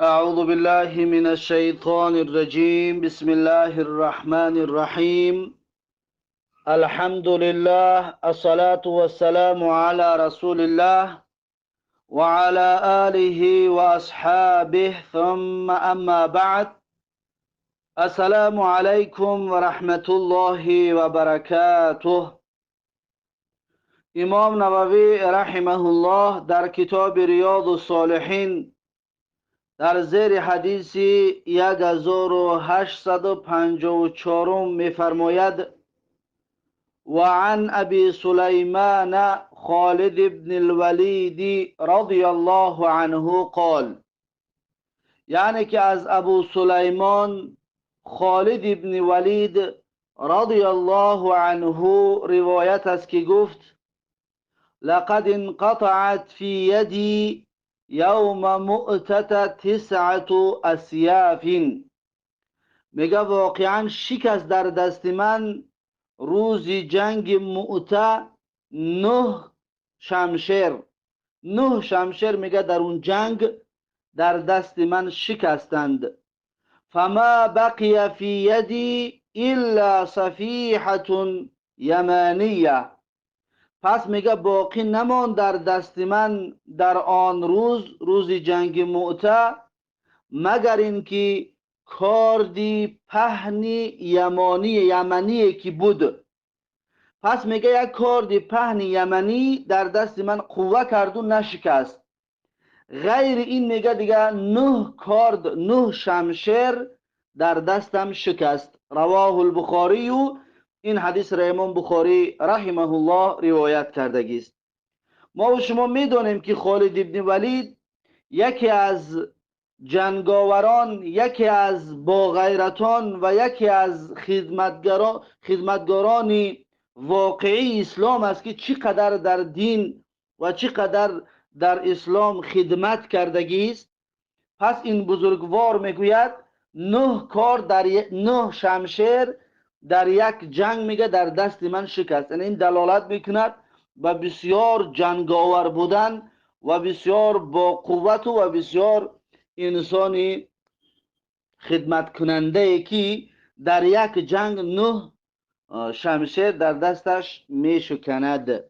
أعوذ بالله من الشيطان الرجيم. بسم الله الرحمن الرحيم. الحمد لله، الصلاة والسلام على رسول الله وعلى آله وأصحابه، ثم أما بعد. السلام عليكم ورحمة الله وبركاته. امام نووی رحمه الله در کتاب ریاض الصالحین در زیر حدیث 1854 میفرماید: وعن ابی سلیمان خالد بن الولید رضی الله عنه قال، یعنی که از ابو سلیمان خالد ابن ولید رضی الله عنه روایت است که گفت: لقد انقطعت فی یدی یوم مؤتة تسعة اسیاف. میگه واقعا شکست در دست من روز جنگ مؤته 9 شمشیر، 9 شمشیر میگه در اون جنگ در دست من شکستند. فما بقی فی یدی الا صفیحة یمانیه. پس میگه باقی نماند در دست من در آن روز، روز جنگ مؤته، مگر اینکه کاردی پهن یمنی که بود. پس میگه یک کاردی پهن یمنی در دست من قوه کرد و نشکست. غیر این میگه دیگه 9 کارد، 9 شمشیر در دستم شکست. رواه البخاری. این حدیث را امام بخاری رحمه الله روایت کردگی است. ما و شما میدانیم که خالد ابن ولید یکی از جنگاوران، یکی از باغیرتان و یکی از خدمتگاران واقعی اسلام است که چقدر در دین و چقدر در اسلام خدمت کردگی است. پس این بزرگوار میگوید 9 کار در 9 شمشیر در یک جنگ میگه در دست من شکست. یعنی این دلالت میکند به بسیار جنگاور بودن و بسیار با قوت و بسیار انسانی خدمت کننده که در یک جنگ 9 شمشیر در دستش میشکند.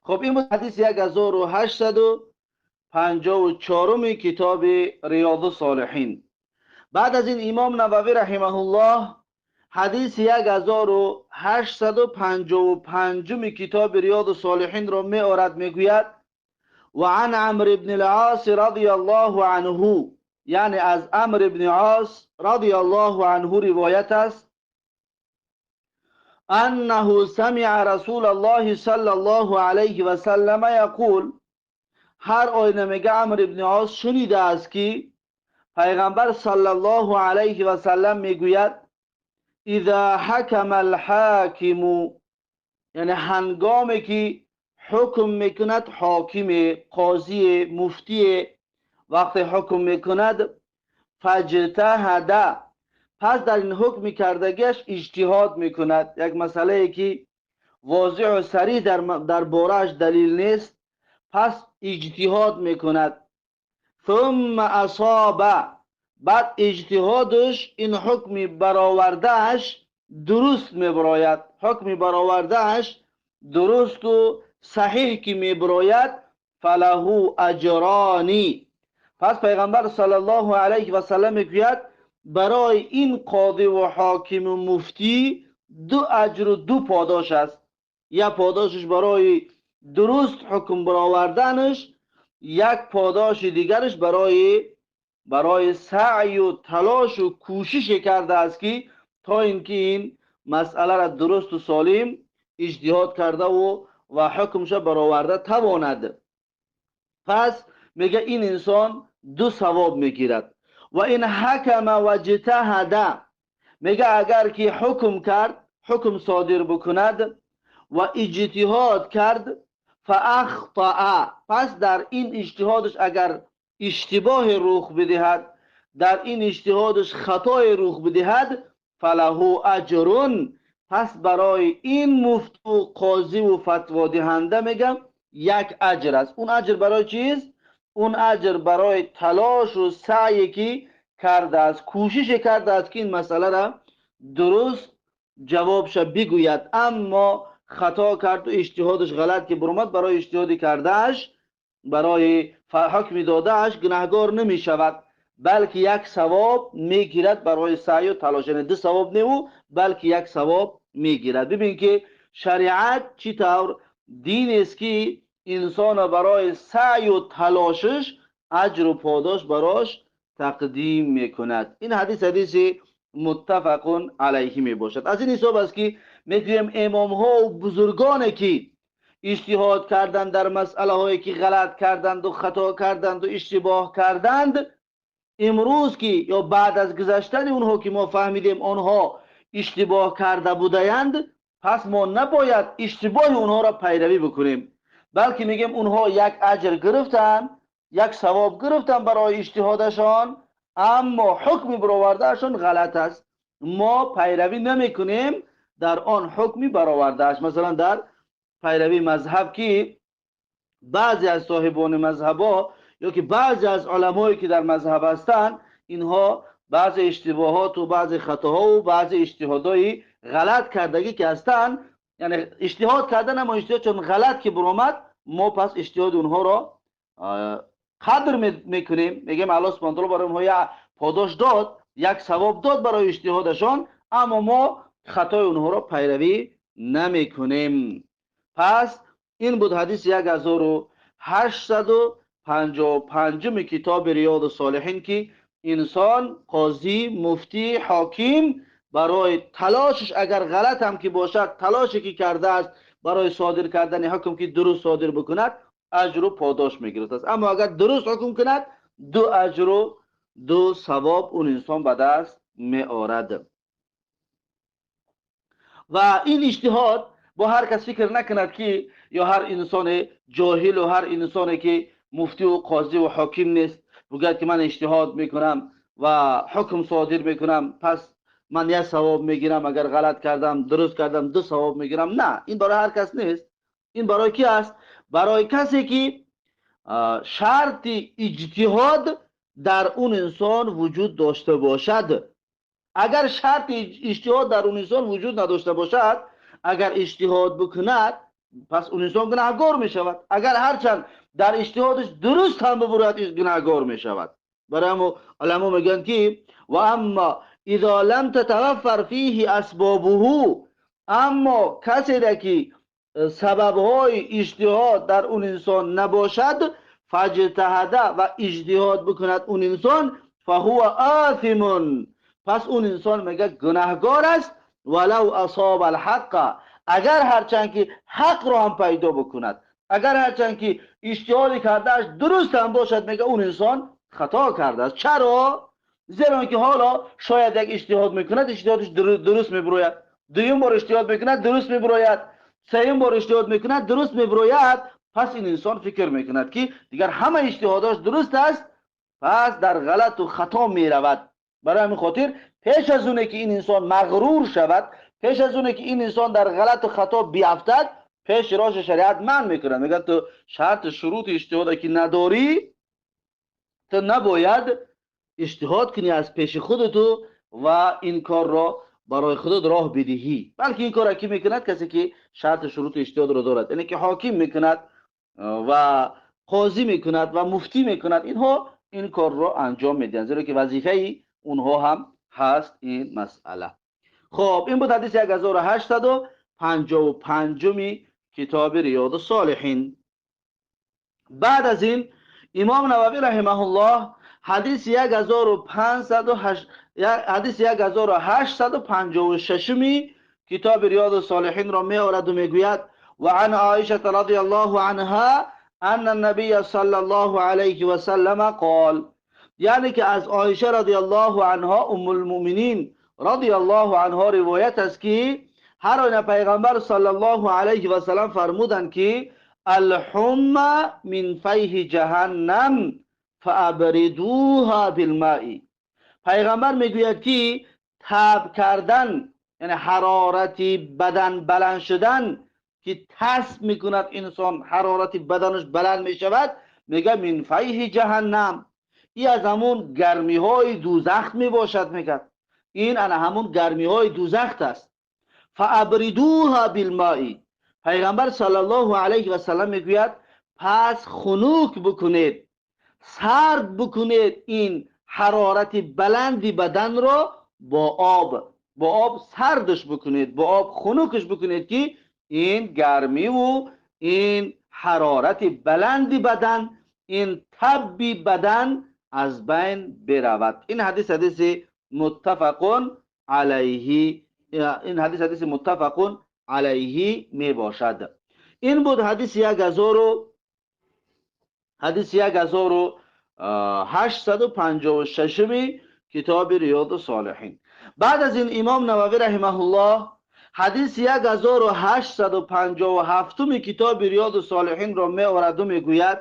خب این بود حدیث 1854 کتاب ریاض الصالحین. بعد از این امام نووی رحمه الله حدیث 1855 کتاب ریاض الصالحین را می آورد، میگوید: وعن عمرو بن العاص رضی الله عنه، یعنی از عمرو بن عاص رضی الله عنه روایت است: انه سمع رسول الله صلی الله علیه و سلم یقول. هر آینه میگه عمرو بن عاص شنیده است که پیغمبر صلی الله علیه و سلم میگوید: اذا حکم الحاکم، یعنی هنگامی که حکم میکند حاکم، قاضی، مفتی، وقتی حکم میکند، فاجتهد، پس در این حکم کردگیش اجتهاد میکند. یک مسئله که واضح و صریح در بارش دلیل نیست، پس اجتهاد میکند. ثم اصاب، بعد اجتهادش این حکم برآوردهش درست میبراید، حکم برآوردهش درست و صحیح که میبراید، فله اجرانی. پس پیغمبر صلی الله علیه و سلم میگوید برای این قاضی و حاکم و مفتی 2 اجر و 2 پاداش است. یک پاداشش برای درست حکم برآوردنش، یک پاداش دیگرش برای سعی و تلاش و کوشش کرده است که تا اینکه این مسئله را درست و سالم اجتهاد کرده و حکمش برآورده تواند. پس میگه این انسان 2 ثواب میگیرد. و این حکم و اجتهد، میگه اگر که حکم کرد، حکم صادر بکند و اجتهاد کرد، فاخطأ، پس در این اجتهادش اگر اشتباه رخ بدهد، در این اجتهادش خطای رخ بدهد، فله اجر، پس برای این مفتی و قاضی و فتوا دهنده میگم یک اجر است. اون اجر برای چیز؟ اون اجر برای تلاش و سعی که کرده است، کوشش کرده است که این مسئله را درست جوابش بگوید، اما خطا کرد و اجتهادش غلط که برآمد، برای اجتهاد کردهش، برای حکم دادهش گناهگار نمی شود، بلکه یک ثواب میگیرد برای سعی و تلاش. یعنی دو ثواب نه او، بلکه یک ثواب میگیرد. ببین که شریعت چطور دین است که انسان برای سعی و تلاشش اجر و پاداش براش تقدیم میکند. این حدیث حدیث متفق علیه می باشد. از این حساب است که میگوییم امام ها و بزرگان که اجتهاد کردند در مسئله هایی که غلط کردند و خطا کردند و اشتباه کردند، امروز که یا بعد از گذشتن اونها که ما فهمیدیم آنها اشتباه کرده بودند، پس ما نباید اشتباه اونها را پیروی بکنیم، بلکه میگیم اونها یک اجر گرفتن، یک ثواب گرفتن برای اجتهادشان، اما حکم برآوردهشان غلط است، ما پیروی نمیکنیم در آن حکمی برآوردهش. مثلا در پیروی مذهب که بعضی از صاحبان مذهبا یا که بعضی از علمایی که در مذهب هستند، اینها بعضی اشتباهات و بعضی خطاها و بعضی اجتهادهای غلط کردگی که هستند، یعنی اجتهاد کردن اما اجتهاد چون غلط که برآمد، ما پس اجتهاد اونها را قدر میکنیم، میگیم الله سبحانه و تعالی برای اونها یک پاداش داد، یک ثواب داد برای اجتهادشان، اما ما خطای اونها را پیروی نمیکنیم. پس این بود حدیث 1855 کتاب ریاض الصالحین که انسان، قاضی، مفتی، حاکم برای تلاشش اگر غلط هم که باشد، تلاشی که کرده است برای صادر کردن حکم که درست صادر بکند، اجر و پاداش میگیرد است. اما اگر درست حکم کند، دو اجر و دو ثواب اون انسان به دست می آورد. و این اجتهاد با هر کس فکر نکند که یا هر انسان جاهل و هر انسانی که مفتی و قاضی و حاکم نیست بگوید که من اجتهاد میکنم و حکم صادر میکنم، پس من یک ثواب میگیرم، اگر غلط کردم درست کردم دو ثواب میگیرم. نه، این برای هر کس نیست. این برای کی است؟ برای کسی که شرط اجتهاد در اون انسان وجود داشته باشد. اگر شرط اجتهاد در اون انسان وجود نداشته باشد، اگر اجتهاد بکند پس اون انسان گناهگار می شود. اگر هرچند در اجتهادش درست هم ببرد گناهگار می شود. برای همو علما میگن که و اما اذا لم تتوفر فیه اسبابه، اما کسی را که سببهای اجتهاد در اون انسان نباشد، فاجتهد و اجتهاد بکند اون انسان، فهو آثم، پس اون انسان میگه گناهگار است. ولو اصاب الحق، اگر هرچند که حق را هم پیدا بکند، اگر هرچند که اجتهاد کردهش درست هم باشد، میگه اون انسان خطا کرده است. چرا؟ زیرا که حالا شاید یک اجتهاد میکند، اجتهادش درست میبروید، دویم بار اجتهاد میکند درست میبروید، سوم بار اجتهاد میکند درست میبروید، پس این انسان فکر میکند که دیگر همه اجتهاداش درست است، پس در غلط و خطا میرود. برای همین خاطر پیش از اونه که این انسان مغرور شود، پیش از اونه که این انسان در غلط و خطا بیافتد، پیش راش شریعت منع میکنه، میگه تو شرط شروط اجتهاد که نداری، تو نباید اجتهاد کنی از پیش خودتو و این کار را برای خودت راه بدهی، بلکه این کار را کی میکند؟ کسی که شرط شروط اجتهاد را دارد، یعنی که حاکم میکند و قاضی میکند و مفتی میکند، اینها این کار را انجام میدهند، زیرا که وظیفه اونها هم هست این مسئله. خب این بود حدیث 1855 کتاب ریاض الصالحین. بعد از این امام نووی رحمه الله حدیث 1856 کتاب ریاض الصالحین را می آورد و میگوید و عن عایشه رضی الله عنها ان النبی صلی الله علیه و سلم قال، یعنی که از عایشه رضی الله عنها ام المؤمنین رضی الله عنها روایت است که هر آینه پیغمبر صلی الله علیه و سلم فرمودند که الحمى من فیه جهنم فابردوها بالماء. پیغمبر میگوید که تب کردن، یعنی حرارت بدن بلند شدن که تسب میکند انسان، حرارت بدنش بلند میشود، میگه من فیح جهنم، این از همون گرمی های دوزخ میباشد. میگه این انا همون گرمی های دوزخ است. فابردوها بالماء، پیغمبر صلی الله علیه و سلم میگوید پس خنک بکنید، سرد بکنید این حرارت بلند بدن را با آب، با آب سردش بکنید، با آب خنکش بکنید که این گرمی و این حرارت بلند بدن، این تب بدن از بین برود. این حدیث حدیث متفق علیه، این حدیث حدیث متفق علیه می باشد. این بود حدیث 1856 کتاب ریاض الصالحین. بعد از این امام نووی رحمه الله حدیث 1857 کتاب ریاض الصالحین را می آورد و می گوید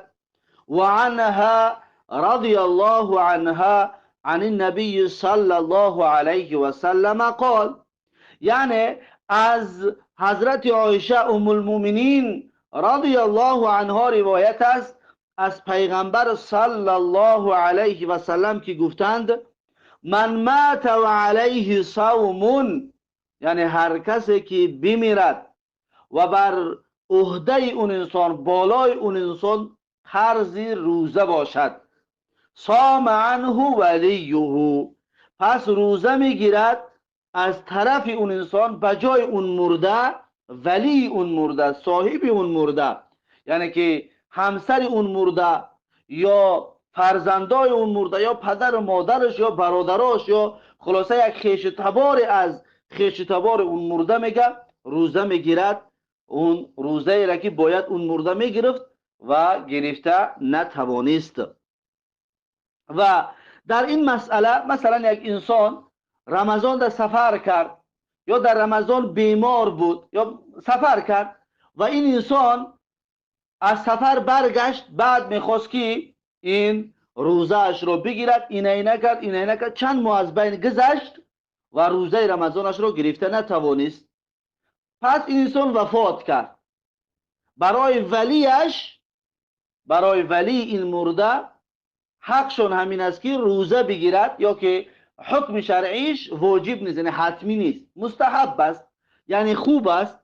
و عنها رضی الله عنها عن النبی صلی الله علیه و سلم قال، یعنی از حضرت عایشه ام المؤمنین رضی الله عنها روایت است از پیغمبر صلی الله علیه و سلم که گفتند من مات و علیه صوم، یعنی هر کسی که بمیرد و بر عهده اون انسان، بالای اون انسان قرض روزه باشد، صام عنه ولیه، پس روزه میگیرد از طرف اون انسان به جای اون مرده، ولی اون مرده، صاحب اون مرده، یعنی که همسر اون مرده یا فرزندای اون مرده یا پدر و مادرش یا برادراش یا خلاصه یک خویش تبار از خویش تبار اون مرده میگه روزه میگیرد، اون روزه ای را که باید اون مرده میگرفت و گرفته نتوانست. و در این مسئله مثلا یک انسان رمضان در سفر کرد یا در رمضان بیمار بود یا سفر کرد و این انسان از سفر برگشت، بعد میخواست که این روزه اش رو بگیرد، اینه نکرد اینه نکرد، چند ماه از بین گذشت و روزه رمضانش رو گرفته نتوانست، پس این انسان وفات کرد. برای ولیش، برای ولی این مرده حقشون همین است که روزه بگیرد، یا که حکم شرعیش واجب نیست، یعنی حتمی نیست، مستحب است، یعنی خوب است،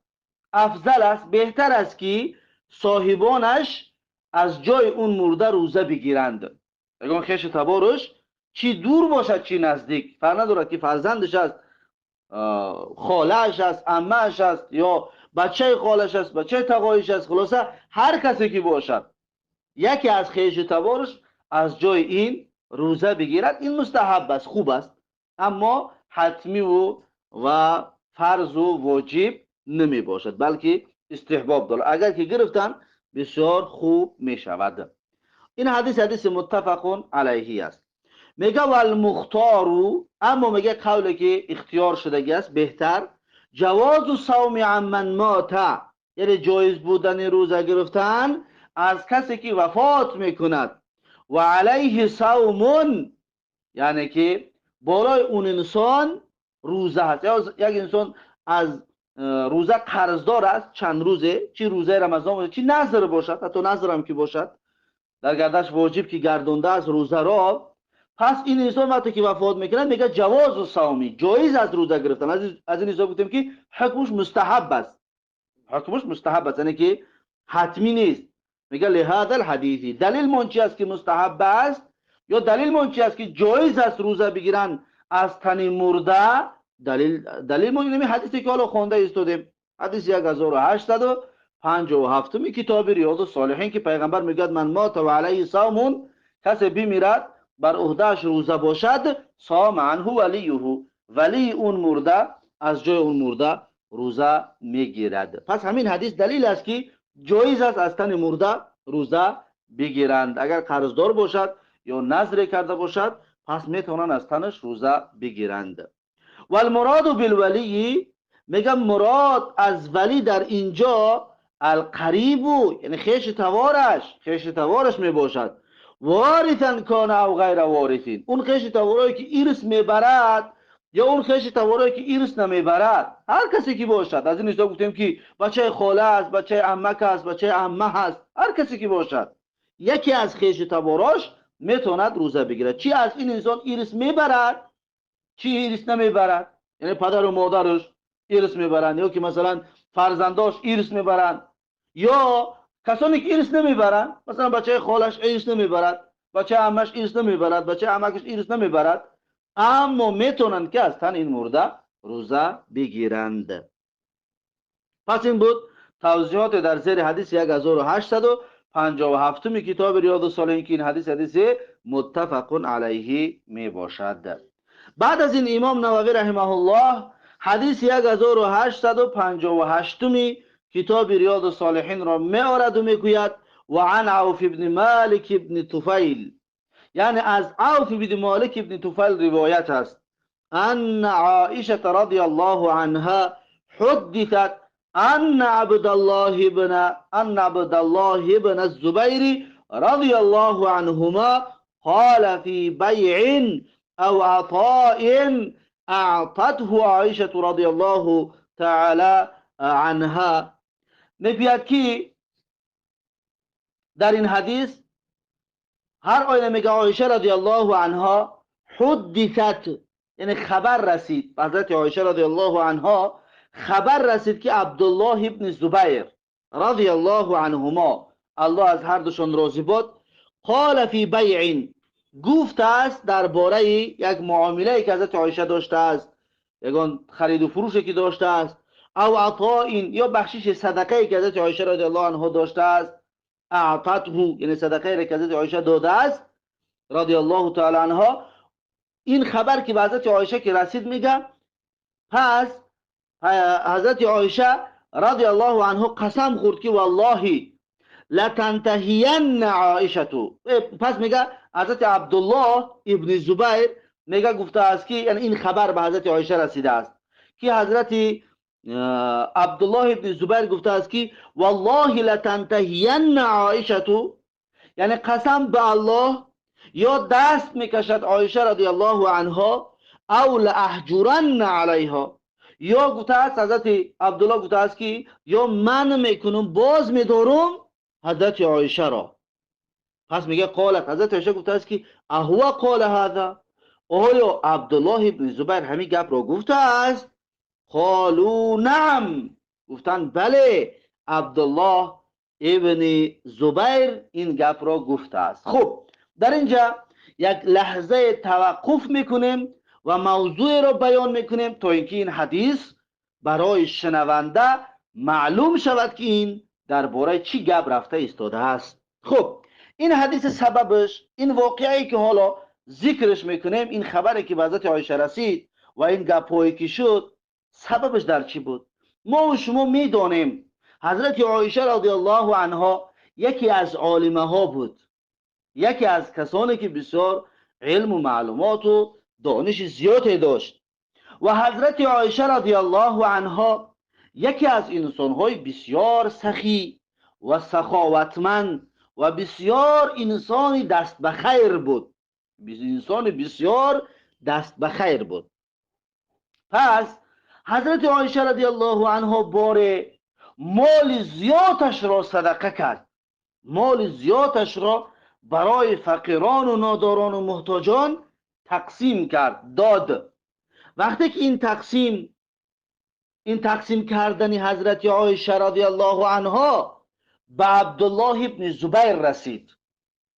افضل است، بهتر است که صاحبانش از جای اون مرده روزه بگیرند. اگر خویش تبارش چی دور باشد چی نزدیک فرق ندارد که فرزندش است، خاله‌اش است، عمه‌اش است، یا بچه خالش است، بچه تقایش است، خلاصه هر کسی که باشد یکی از خویش تبارش از جای این روزه بگیرد، این مستحب است، خوب است، اما حتمی و فرض و واجب نمی باشد، بلکه استحباب دارد. اگر که گرفتن بسیار خوب می شود. این حدیث حدیث متفق علیه است. میگه والمختار، اما میگه قولی که اختیار شدگی است بهتر، جواز صوم عمن مات، یعنی جایز بودن روزه گرفتن از کسی که وفات میکند، و علیه صوم، یعنی که بالای اون انسان روزه هست. یا یک انسان از روزه قرضدار است چند روزه، چی روزه رمضان باشد چی نذر باشد، حتی نذر هم که باشد در گردش واجب که گردونده است روزه را، پس این انسان وقتی که وفات میکنه میگه جواز و صومی، جایز است روزه گرفتن. از این حساب گفتیم که حکمش مستحب است، حکمش مستحب است، یعنی که حتمی نیست. میگه لهذا الحدیث، دلیل من چی است که مستحب است یا دلیل من چی است که جایز است روزه بگیرن از تن مرده؟ دلیل من اینمی حدیثی که حالا خوانده ایستادیم، حدیث 1857 کتاب ریاض الصالحین که پیغمبر میگوید من مات و علیه صوم، کسی بمیرد بر عهدهش روزه باشد، صام عنه ولیه، ولی اون مرده از جای اون مرده روزه میگیرد. پس همین حدیث دلیل است که جایز است از تن مرده روزه بگیرند، اگر قرضدار باشد یا نذر کرده باشد پس میتونن از تنش روزه بگیرند. والمراد بالولی، میگم مراد از ولی در اینجا القریب، یعنی خویش تبارش، خویش تبارش میباشد، وارثا کان او غیر وارثین، اون خویش تبارایی که ارث میبرد یا اون خویش تبارایی که ارث نمیبرد، هر کسی که باشد. از این حساب گفتیم که بچه خاله است، بچه عمک است، بچه عمه است، هر کسی که باشد яке аз хешу таборош метавонад рӯза бигирад. Чӣ аз ин инсон ирс мебарад, чӣ ирс намебарад, яъне падару модараш ирс мебаранд ё ки масалан фарзандош ирс мебаранд, ё касоне ки ирс намебаранд, масалан бачаи холаш ирс намебарад, бачаи аммаш ирс намебарад, бачаи амакаш ирс намебарад, аммо метавонанд ки аз тани ин мурда рӯза бигиранд. Пас ин буд тавзиҳоте дар зери ҳадиси 1857 китоби Риёду Солиҳин, ки ин ҳадис ҳадиси муттафақун алайҳи мебошад. Баъд аз ин имом Нававӣ раҳимаҳуллоҳ ҳадиси 1858 китоби Риёду Солиҳинро меораду мегӯяд: ва ан Авф ибни Малик ибни Туфайл, яъне аз Авф ибни Малик ибни Туфайл ривоят аст: анна Оишата радиаллоҳу анҳа ҳуддисат أن عبد الله بن الزبير رضي الله عنهما قال في بيع أو عطاء أعطته عائشة رضي الله تعالى عنها. میگوید که در این حدیث هر آینه میگه عایشه رضی الله عنها حدثت، یعنی خبر رسید حضرت عایشه رضی الله عنها، خبر رسید که عبدالله ابن زبیر رضی الله عنهما، الله از هر دوشان راضی باد، قال فی بیع، گفته است درباره یک معامله که حضرت عایشه داشته است، یگان خرید و فروشی که داشته است، او عطاء یا بخشش صدقه که حضرت عایشه رضی الله عنها داشته است، اعطته یعنی صدقه که حضرت عایشه داده است رضی الله تعالی عنها. این خبر که به حضرت عایشه که رسید، میگه پس حضرت عایشه رضی الله عنها قسم خورد که والله لتنتهین عایشه. پس میگه حضرت عبدالله ابن زبیر میگه گفته است که یعنی این خبر به حضرت عایشه رسیده است که حضرت عبدالله ابن زبیر گفته است که والله لتنتهین عایشه، یعنی قسم به الله یا دست میکشد عایشه رضی الله عنها، او لاهجرن علیها، یا گفته است حضرت عبدالله گفته است که یا من میکنم باز میدارم حضرت عایشه را. پس میگه قالت، حضرت عایشه گفته است که اهو قال هذا، آیا عبدالله ابن زبیر همین گپ را گفته است؟ قالوا نعم، گفتن بله، عبدالله ابن زبیر این گپ را گفته است. خب در اینجا یک لحظه توقف میکنیم و موضوع را بیان میکنیم تا اینکه این حدیث برای شنونده معلوم شود که این درباره چی گپ رفته ایستاده است. خب این حدیث سببش این واقعی که حالا ذکرش میکنیم، این خبری که به حضرت عایشه رسید و این گپهایی که شد، سببش در چی بود؟ ما و شما میدانیم حضرت عایشه رضی الله عنها یکی از عالمه ها بود، یکی از کسانی که بسیار علم و معلومات و دانش زیادی داشت و حضرت عایشه رضی الله عنها یکی از انسانهای بسیار سخی و سخاوتمند و بسیار انسانی دست به خیر بود، انسان بسیار دست به خیر بود. پس حضرت عایشه رضی الله عنها باره مال زیادش را صدقه کرد، مال زیادش را برای فقیران و ناداران و محتاجان تقسیم کرد، داد. وقتی که این تقسیم کردن حضرت عایشه رضی الله عنها به عبدالله ابن زبیر رسید،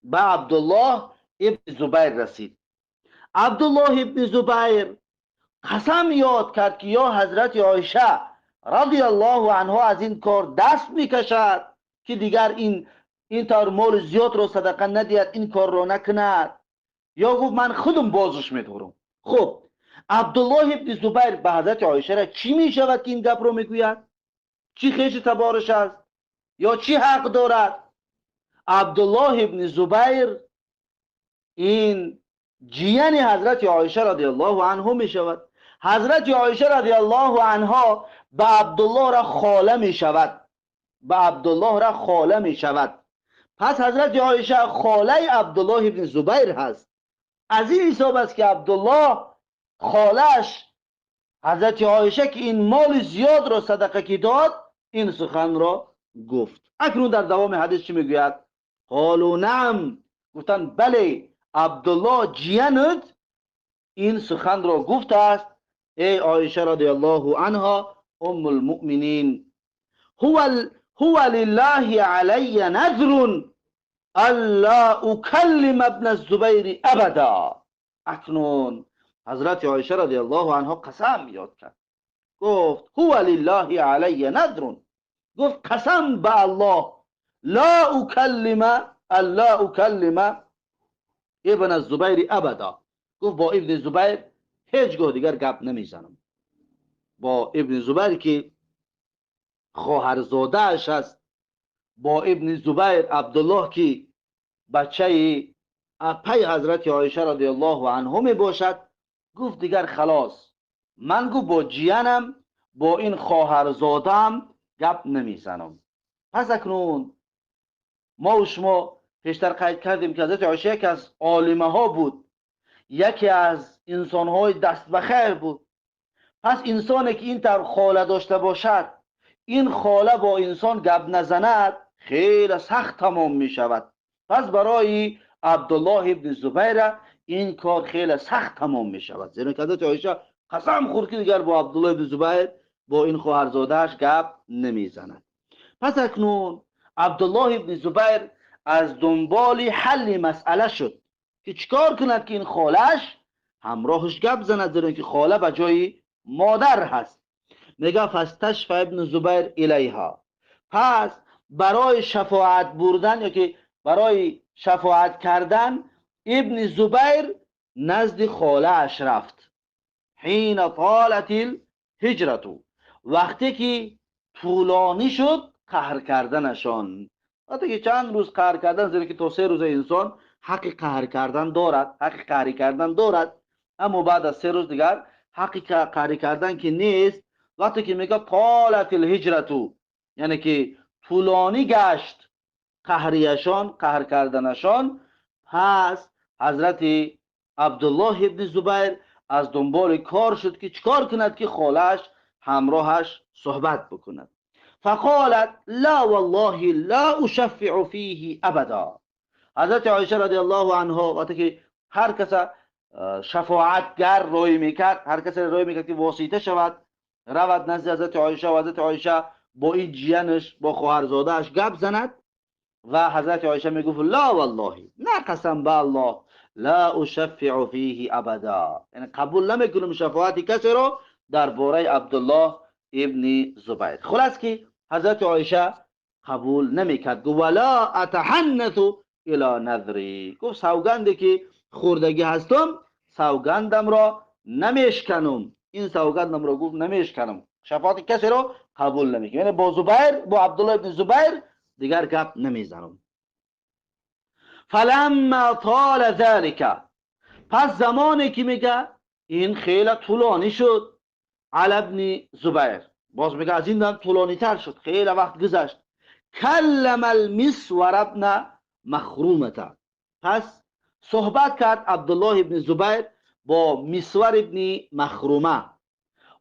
به عبدالله ابن زبیر رسید، عبدالله ابن زبیر قسم یاد کرد که یا حضرت عایشه رضی الله عنها از این کار دست میکشد که دیگر این طور مال زیاد رو صدقه ندید، این کار رو نکند، یا گفت من خودم بازش میدارم. خب عبدالله ابن زبیر به حضرت عایشه را چی میشود که این گپ رو میگوید؟ چی خویش تبارش است یا چی حق دارد؟ عبدالله ابن زبیر این جیان حضرت عایشه رضی الله عنه می شود. حضرت عایشه رضی الله عنها به عبدالله را خاله می شود، به عبدالله را خاله می شود. پس حضرت عایشه خاله عبدالله ابن زبیر هست. از این حساب است که عبدالله خالش حضرت عایشه که این مال زیاد را صدقه کی داد، این سخن را گفت. اکنون در دوام حدیث چی میگوید؟ قالوا نعم. گفتند بله، عبدالله جیانت این سخن را گفته است ای عایشه رضی الله عنها ام المؤمنین. هو لله علی نذر الا اکلم ابن الزبیر ابدا. اکنون حضرت عایشه رضی الله عنها قسم یاد کرد، گفت هو لله علی نذر، گفت قسم به الله لا اکلم الا اکلم ابن الزبیر ابدا. گفت با ابن زبیر هیچگاه دیگر گپ نمیزنم. با ابن زبیر که خواهرزاده اش است، با ابن زبیر عبدالله که بچه پی حضرت عایشه رضی الله عنها می باشد، گفت دیگر خلاص، من گفت با جیانم با این خواهرزادم گپ نمیزنم. پس اکنون ما و شما پیشتر قید کردیم که حضرت عایشه یکی از عالمه ها بود، یکی از انسانهای دست به خیر بود. پس انسانی که این طور خاله داشته باشد، این خاله با انسان گپ نزند، خیلی سخت تمام می شود. پس برای عبدالله ابن زبیر این کار خیلی سخت تمام می شود، زیرا که حضرت عایشه قسم خورد که دیگر با عبدالله ابن زبیر با این خواهرزاده‌اش گپ نمیزند. پس اکنون عبدالله ابن زبیر از دنبال حل مسئله شد که چیکار کند که این خاله‌اش همراهش گپ زند، زیرا که خاله به جای مادر هست. میگه فاستشفع ابن زبیر الیها. پس برای شفاعت بردن یا که برای شفاعت کردن ابن زبیر نزد خاله اش رفت. حین طالت الهجرت، وقتی که طولانی شد قهر کردنشان، وقتی که چند روز قهر کردن، زیرا که تا 3 روز انسان حق قهر کردن دارد، حق قهر کردن دارد، اما بعد از 3 روز دیگر حق قهر کردن که نیست. وقتی که میگه طالت الهجرت، یعنی که طولانی گشت قهریشان، قهر کردنشان، پس حضرت عبدالله ابن زبیر از دنبال کار شد که چیکار کند که خالش همراهش صحبت بکند. فقالت لا والله لا اشفع فیه ابدا. حضرت عایشه رضی الله عنها وقتی که هر کس شفاعتگر روی میکرد، هر کس روی میکرد که واسطه شود، رود نزد حضرت عایشه و حضرت عایشه با این جیانش با خواهرزاده‌اش گپ زند و حضرت عایشه میگفت لا والله، نه قسم به الله، لا اشفع فیه ابدا، یعنی قبول نمیکنم شفاعت کسی را درباره عبدالله ابن زبیر. خلاص که حضرت عایشه قبول نمیکرد. گفت ولا اتحنث الی نذری، گفت سوگندی که خوردگی هستم سوگندم را نمیشکنم، این سوگندم را گفت نمیشکنم، شفاعت کسی را قبول نمیکنم، یعنی با زبیر، با عبدالله ابن زبیر دیگر گپ نمیزنم. فلما طال ذلك، پس زمانی که میگه این خیلی طولانی شد، علی ابن زبیر، باز میگه از این طولانی تر شد، خیلی وقت گذشت. کلم المسور ابن مخرومه، پس صحبت کرد عبدالله ابن زبیر با مسور ابن مخرومه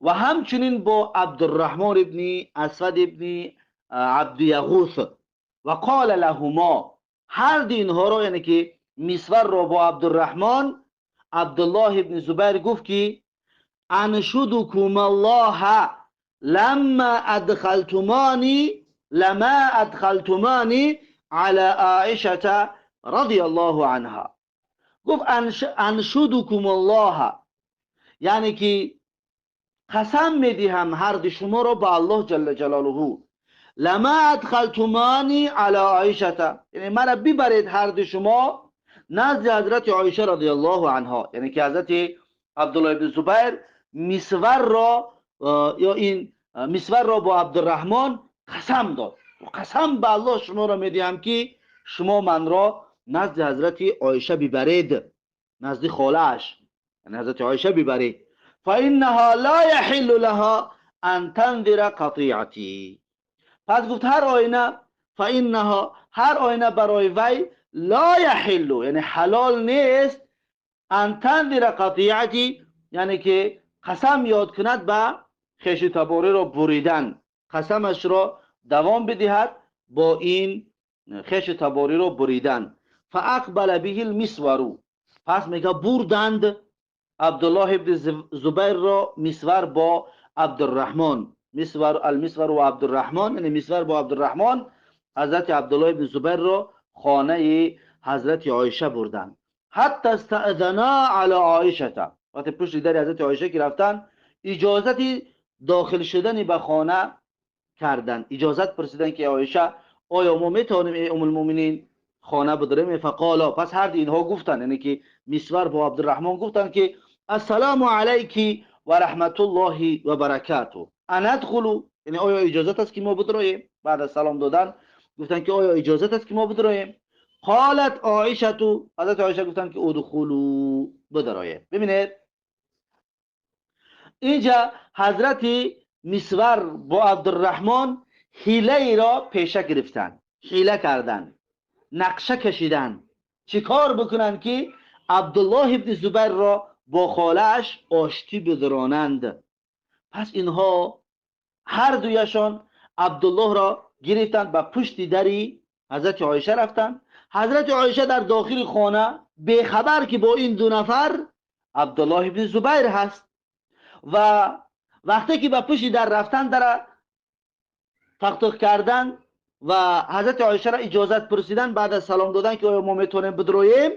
و همچنین با عبدالرحمن ابن اسود ابن عبد یغوث و قال لهما، هر دو اینها را، یعنی که مسور را با عبدالرحمن، عبدالله ابن زبیر گفت که انشدکم الله لما ادخلتمانی علی عائشه رضی الله عنها. گفت انشدکم الله، یعنی که قسم میدهم هر دو شما را به الله جل جلاله، لما ادخلتمانی علی عایشه، یعنی مرا ببرید هر دو شما نزد حضرت عایشه رضی الله عنها، یعنی که حضرت عبدالله بن زبیر مسور را یا این مسور را با عبدالرحمن قسم داد، قسم به الله شما را میدهم که شما من را نزد حضرت عایشه ببرید، نزد خاله‌اش، یعنی حضرت عایشه ببرید. فإنها لا يحل لها أن تنذر قطيعتي، پس گفت هر آینه، فإنها هر آینه برای وی لا يحل، یعنی حلال نیست، أن تنذر قطيعتي، یعنی که قسم یاد کند به خویش تباری را بریدن، قسمش را دوام بدهد با این خیش تباری رو بریدن. فاقبل به المسور، پس میگه بردند عبدالله ابن زبیر را مسور با عبدالرحمن، مسور المسور و عبدالرحمن، یعنی مسور با عبدالرحمن حضرت عبدالله ابن زبیر را خانه حضرت عایشه بردند. حتی استأذنا علی عایشه، وقتی پشت در حضرت عایشه که رفتن اجازت داخل شدن به خانه کردن، اجازت پرسیدن که عایشه آیا ما میتوانیم ای ام المؤمنین خانه بدریم؟ فقالا، پس هر دو اینها گفتن، یعنی که مسور با عبدالرحمن گفتن که السلام علیک و رحمت الله و برکاته، اندخلوا، یعنی آیا اجازت است که ما بدرویم؟ بعد از سلام دادن گفتن که آیا اجازت است که ما بدرویم؟ قالت عایشه، حضرت عایشه گفتن که ادخلوا، بدرویم. ببینید اینجا حضرت مسور با عبدالرحمن حیله ای را پیشه گرفتن، حیله کردن، نقشه کشیدن چیکار بکنن که عبدالله ابن زبیر را با خاله‌اش آشتی بدرانند. پس اینها هر دویشان عبدالله را گرفتند، به پشت دری حضرت عایشه رفتند. حضرت عایشه در داخل خانه بیخبر که با این دو نفر عبدالله ابن زبیر هست و وقتی که به پشت در رفتن، در تق کردن و حضرت عایشه را اجازت پرسیدن، بعد از سلام دادن که آیا ما میتونیم بدرویم،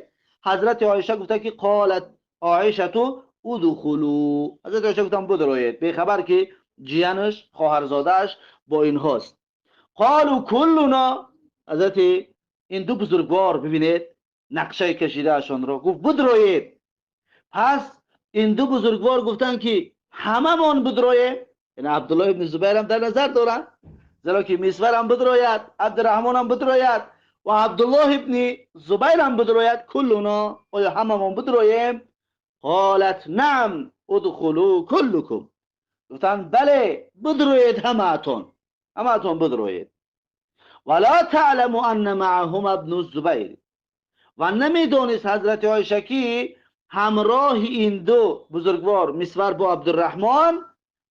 حضرت عایشه گفته که قالت عایشه تو ادخلوا، حضرت عایشه گفتن بدروید، بیخبر که جیانش خواهرزاده‌اش با اینهاست. قالوا کلنا، حضرت این دو بزرگوار ببینید نقشه کشیده اشان را گفت بدروید. پس این دو بزرگوار گفتن که هممان بدرویم، یعنی عبدالله ابن زبیر هم در نظر دارن، زیرا که مسور هم بدروید، عبدالرحمن هم بدروید و عبدالله ابن زبیر هم بدروید، کلنا، آیا هممان بدرویم؟ قالت نعم ادخلوا کلکم، گفتن بله بدروید، همه‌تون، همه‌تون بدروید. ولا تعلم ان معهم ابن الزبیر، و نمیدونست حضرت عایشه که همراه این دو بزرگوار مسور با عبدالرحمن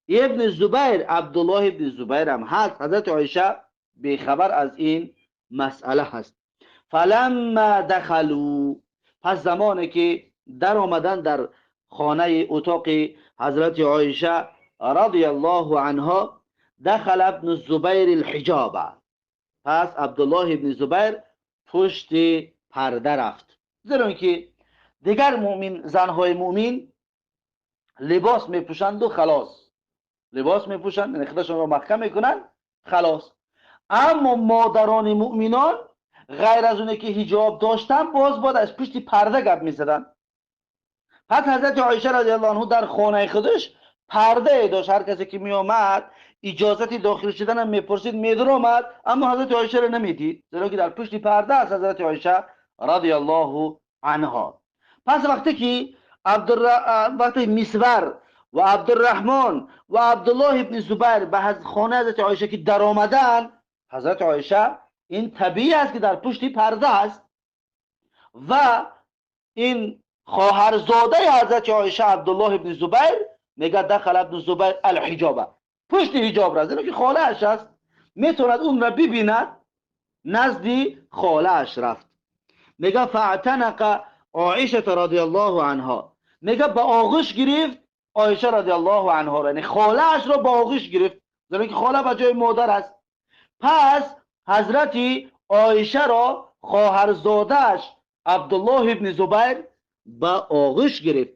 ابن زبیر، عبدالله ابن زبیر هم هست. حضرت عایشه بیخبر از این مسئله هست. فلما دخلوا، پس زمانی که در آمدن در خانه اتاق حضرت عایشه رضی الله عنها، دخل ابن الزبیر الحجاب، پس عبدالله ابن زبیر پشت پرده رفت، زیرا که دیگر مؤمن، زنهای مؤمن لباس میپوشند و خلاص، لباس میپوشند یعنی خودشان را محکم میکنند خلاص. اما مادران مؤمنان غیر از اونه که حجاب داشتن باز باید از پشت پرده گپ میزدن. پس حضرت عایشه رضی الله عنها در خانه خودش پرده داشت، هر کسی که می آمد اجازت داخل شدن هم میپرسید، میدر آمد، اما حضرت عایشه را نمیدید، زیرا که در پشت پرده است حضرت عایشه رضی الله عنها. پس وقتی که وقتی مسور و عبدالرحمن و عبدالله ابن زبیر به خانه حضرت عایشه که در آمدن، حضرت عایشه این طبیعی است که در پشت پرده است و این خواهرزاده حضرت عایشه عبدالله ابن زبیر میگه دخل ابن زبیر الحجاب، پشت حجاب را، زیرا که خاله اش است، میتواند اون را ببیند، نزد خاله اش رفت. میگه فاعتنق عایشه رضی الله عنها، میگه به آغوش گرفت عایشه رضی الله عنها را، یعنی خاله اش را به آغوش گرفت، زیرا که خاله به جای مادر است. پس حضرت عایشه را خواهرزاده‌اش عبدالله ابن زبیر به آغوش گرفت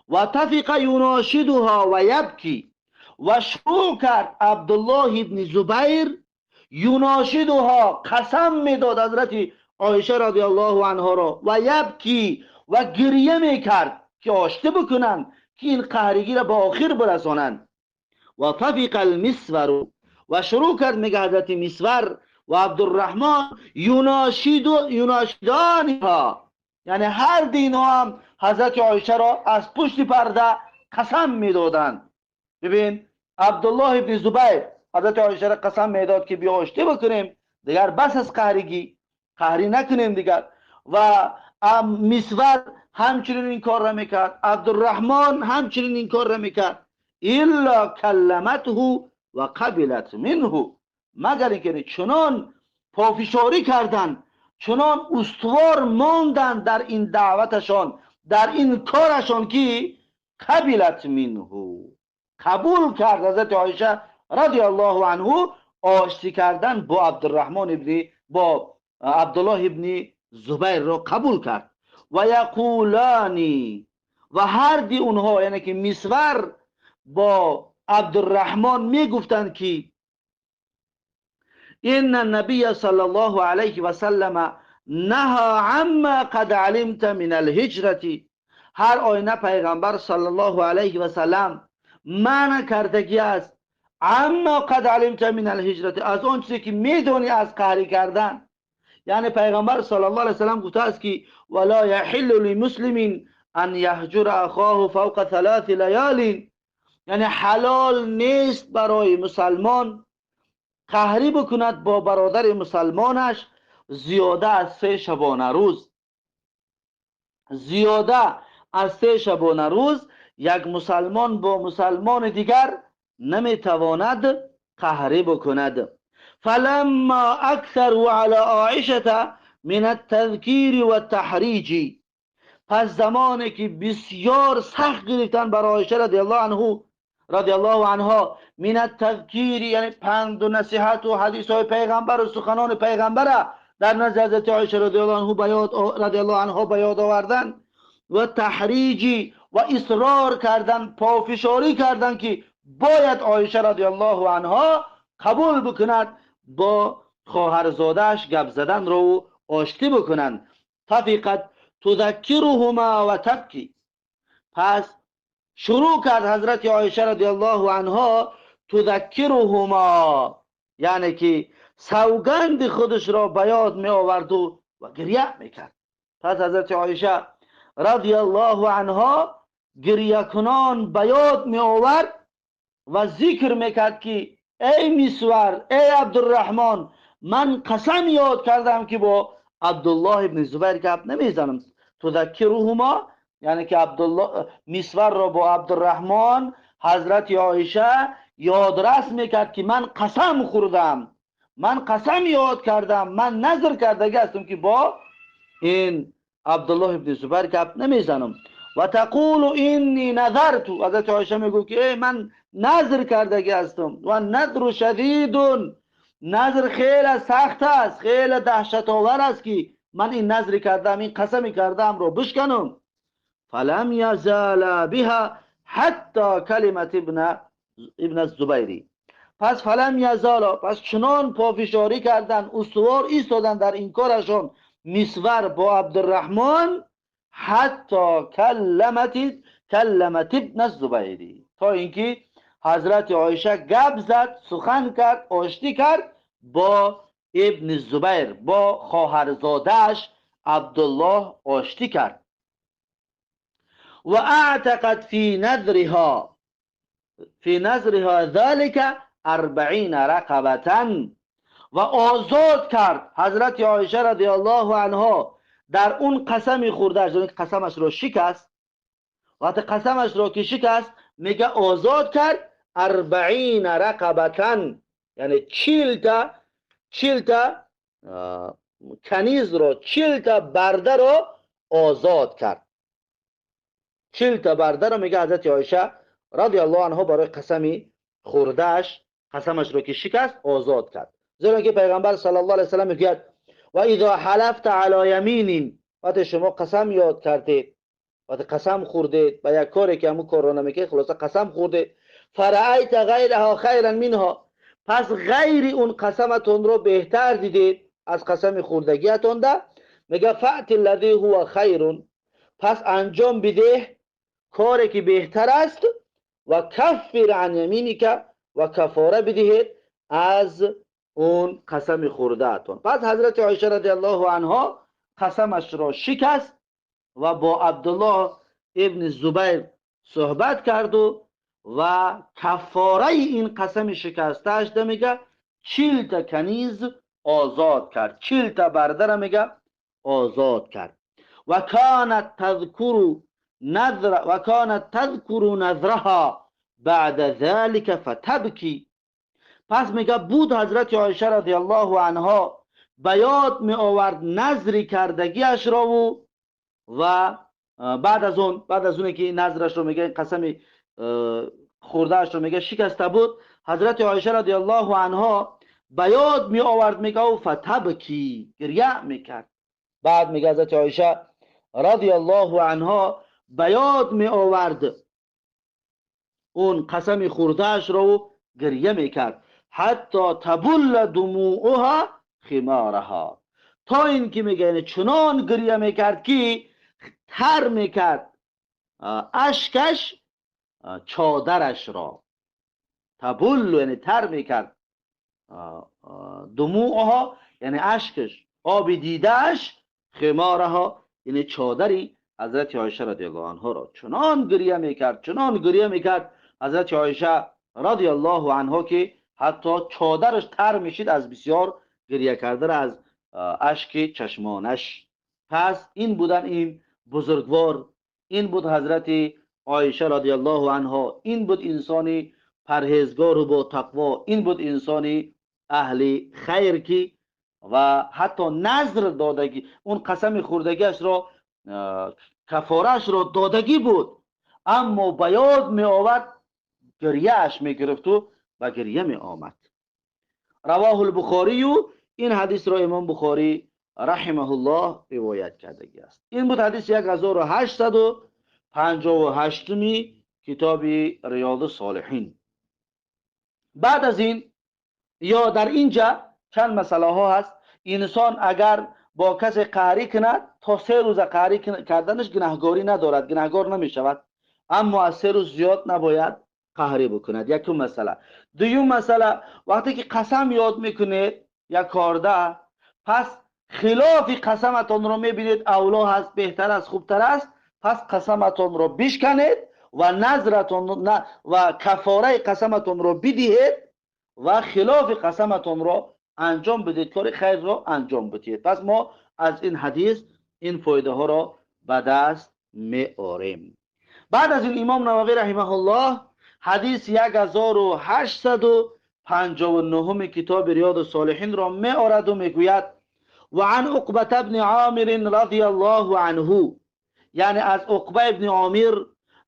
و طفق یناشدها و یبکی، و شروع کرد عبدالله ابن زبیر یناشدها، قسم میداد حضرت عایشه رضی الله عنها را، و یبکی، و گریه میکرد که آشته بکنند، که این قهرگی را به آخر برسانند. و طفق المسور، و شروع کرد میگه حضرت مسور و عبدالرحمن یناشدانها، یعنی هر دینها هم حضرت عایشه را از پشت پرده قسم میدادند. ببین عبدالله ابن زبیر حضرت عایشه را قسم میداد که بیا آشتی بکنیم دیگر، بس از قهرگی، قهری نکنیم دیگر. و مسور همچنین این کار را میکرد، عبدالرحمن همچنین این کار را میکرد. الا کلمته و قبلت منه، مگر اینکه چنان پافشاری کردند، چنان استوار ماندند در این دعوتشان، در این کارشان که قبلت منه، قبول کرد حضرت عایشه رضی الله عنه آشتی کردن با عبدالرحمن ابن با عبدالله ابن زبیر را قبول کرد. و یقولانی، و هر دی اونها یعنی که مسور با عبدالرحمن میگفتند که ان النبی صلی الله علیه و سلم نهى عما قد علمت من الهجرة. هر آینه پیغمبر صلی الله علیه و سلم منع کردگی است عما قد علمت من الهجرة، از آن چیزی که میدونی از قهری کردن. یعنی پیغمبر صلی الله علیه و سلم گفته است که ولا یحل لمسلم ان یهجر اخاه فوق ثلاث لیال، یعنی حلال نیست برای مسلمان قهری بکند با برادر مسلمانش زیاده از 3 شبانه روز. زیاده از 3 شبانه روز یک مسلمان با مسلمان دیگر نمیتواند قهری بکند. فلما اکثروا علی عایشه من التذکیر والتحریج، پس زمانی که بسیار سخت گرفتن بر عایشه رضی الله عنه رضی الله عنها من التذکیر، یعنی پند و نصیحت و حدیث های پیغمبر و سخنان پیغمبر در نزد حضرت عایشه رضی الله عنه رضی الله عنها به یاد آوردن و تحریجی و اصرار کردن، پافشاری کردن که باید عایشه رضی الله عنها قبول بکند با خواهرزاده‌اش گپ زدن رو آشتی بکنند. طفقت تذکرهما و تبکی، پس شروع کرد حضرت عایشه رضی الله عنها تذکرهما، یعنی که سوگند خودش را به یاد می آورد و گریه میکرد. پس حضرت عایشه رضی الله عنها گریه کنان به یاد می آورد و ذکر میکرد که ای مسور، ای عبدالرحمن، من قسم یاد کردم که با عبدالله ابن زبیر گپ نمیزنم. تذکرهما یعنی که عبدالله مسور را با عبدالرحمن حضرت عایشه یادرس میکرد که من قسم خوردم، من قسم یاد کردم، من نظر کردگی هستم که با این عبدالله ابن زبیر گپ نمیزنم. و تقول اینی نظرت، حضرت عایشه میگو که ای من نظر کردگی هستم و نظر شدید، نظر خیلی سخت است، خیلی دهشت آور است که من این نظر کردم، این قسم کردم رو بشکنم. فلم یزال بها حتی کلمت ابن الزبیری، پس فلم یزال، پس چنان پافشاری کردن، استوار ایستادن در این کارشان مسور با عبدالرحمن حتی کلمت ابن الزبیری، تا اینکه حضرت عایشه گپ زد، سخن کرد، آشتی کرد با ابن زبیر، با خواهرزاده‌اش عبدالله آشتی کرد. و اعتقد فی نذرها ذلك 40 رقبة، و آزاد کرد حضرت عایشه رضی الله عنها در اون قسمی خورده‌اش، یعنی قسمش را شکست. وقتی قسمش را که شکست میگه آزاد کرد 40 رقبة، یعنی 40 تا کنیز را، 40 تا برده را آزاد کرد. 40 تا برده را میگه حضرت عایشه رضی الله عنها برای قسمی خورده‌اش، قسمش را که شکست آزاد کرد. زیرا که پیغمبر صلی الله علیه و سلم میگوید و اذا حلفت علی یمین، وقتی شما قسم یاد کردید، وقتی قسم خوردید به یک کاری که همون کار را نمیکنید، خلاصه قسم خوردید، فرأیت غیرها خیرا منها، پس غیر اون قسمتون رو بهتر دیدید از قسم خوردگیتون ده، میگه فأت الذی هو خیر، پس انجام بده کاری که بهتر است، و کفر عن یمینک، و کفاره بدهید از اون قسم خوردهتون. پس حضرت عایشه رضی الله عنها قسمش را شکست و با عبدالله ابن زبیر صحبت کرد و کفاره این قسم شکسته‌اش ده میگه 40 تا کنیز آزاد کرد، 40 تا برده را میگه آزاد کرد. و کانت تذکر نذرها بعد ذلك فتبکی، پس میگه بود حضرت عایشه رضی الله عنها به یاد می آورد نظری کردگیش را و بعد از اون که نظرش رو میگه، قسم خوردهش رو میگه شکسته بود، حضرت عایشه رضی الله عنها به یاد می آورد میگه و فتبکی، گریه میکرد. بعد میگه حضرت عایشه رضی الله عنها به یاد می آورد اون قسم خوردهش رو، گریه میکرد. حتی تبل دموعها خمارها، تا اینکه میگه یعنی چنان گریه میکرد که تر میکرد اشکش چادرش را. تبل یعنی تر میکرد، دموعها یعنی اشکش، آب دیدهش، خمارها یعنی چادری حضرت عایشه رضی الله عنها را. چنان گریه میکرد، چنان گریه میکرد حضرت عایشه رضی الله عنها که حتی چادرش تر میشید از بسیار گریه کردن، از اشک چشمانش. پس این بودن این بزرگوار، این بود حضرت عایشه رضی الله عنها، این بود انسانی پرهیزگار و با تقوا، این بود انسانی اهل خیر که و حتی نظر دادگی، اون قسم خوردگیش را، کفارش را دادگی بود، اما به یاد می آورد، گریهش می گرفت و به گریه می آمد. رواه البخاری. این حدیث را امام بخاری رحمه الله روایت کردگی است. این بود حدیث 1858 کتاب ریاض الصالحین. بعد از این یا در اینجا چند مسئله ها هست. انسان اگر با کسی قهری کند، تا 3 روز قهری کردنش گناهگاری ندارد، گناهگار نمی شود، اما از 3 روز زیاد نباید قهری بکند. یکم مسئله. دویم مسئله، وقتی که قسم یاد میکنید یک کارده، پس خلاف قسمتان رو میبینید اولا هست، بهتر است، خوبتر است، پس قسمتان رو بشکنید و نظرتان و کفاره قسمتان رو بدهید و خلاف قسمتان رو انجام بدید، کار خیر رو انجام بدید. پس ما از این حدیث این فایده ها رو به دست می آریم. بعد از این امام نووی رحمه الله حدیث 1859 کتاب ریاض الصالحین را می آرد و میگوید: و عن عقبة بن عامر رضی الله عنه، یعنی از عقبه ابن عامر